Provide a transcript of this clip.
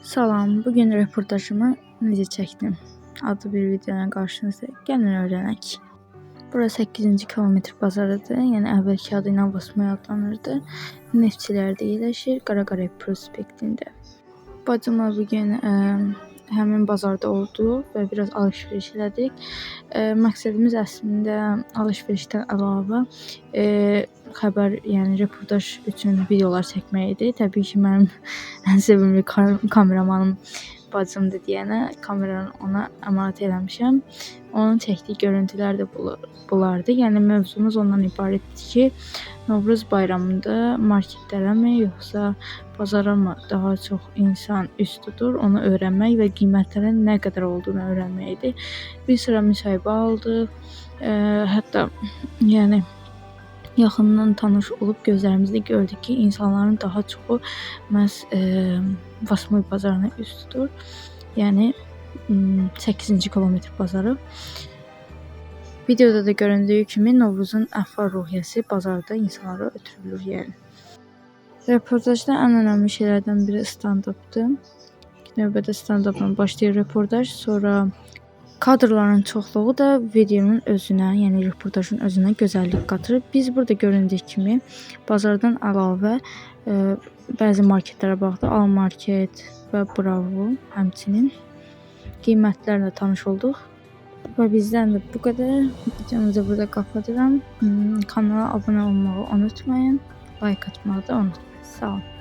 Salam, bu gün reportajımı necə çəkdim adlı bir videoyla qarşınızdayım. Gəlin öyrənək. Bura 8-ci kilometr bazarıdır. Yəni əvvəlki adı ilə Vasmoy adlanırdı. Neftçilərdə yerləşir, Qaraqarayev prospektində. Bacımla bu gün həmin bazarda olduq və biraz alış-veriş elədik. Məqsədimiz əslində alış-verişdən əlavə xəbər, yəni reportaj üçün videolar çəkmək idi. Təbii ki, mənim ən sevimli kameramanım bacımdır deyənə kameranı ona əmanət eləmişəm. Onun çəkdiyi görüntülər də bunlardır. Yəni mövzumuz ondan ibarətdir ki, Novruz bayramında marketlərəmi yoxsa bazara mı daha çox insan üz tutur, onu öyrənmək və qiymətlərin nə qədər olduğunu öyrənmək idi. Bir sıra müsahibə aldıq. Hətta yəni yaxından tanış olub gözlərimizlə gördük ki, insanların daha çoxu məhz Vasmoy bazarına üz tutur. Yəni 8-ci kilometr bazarı. Videoda da göründüyü kimi Novruzun əhval ruhiyyəsi bazarda insanlara ötürülür yəni. Reportajda ən önəmli şeylərdən biri stand-updır. İlk növbədə stand-upla başlayır reportaj, sonra kadrların çoxluğu da videonun özünə, yəni reportajın özünə gözəllik qatır. Biz burada göründüyü kimi bazardan əlavə bəzi marketlərə baxdıq. Al Market və Bravo həmçinin qiymətlərlə tanış olduq. Və bizdən də bu qədər. Videomuzu burada qapatıram. Kanala abunə olmağı unutmayın. Like atmağı da unutmayın. Sağ olun.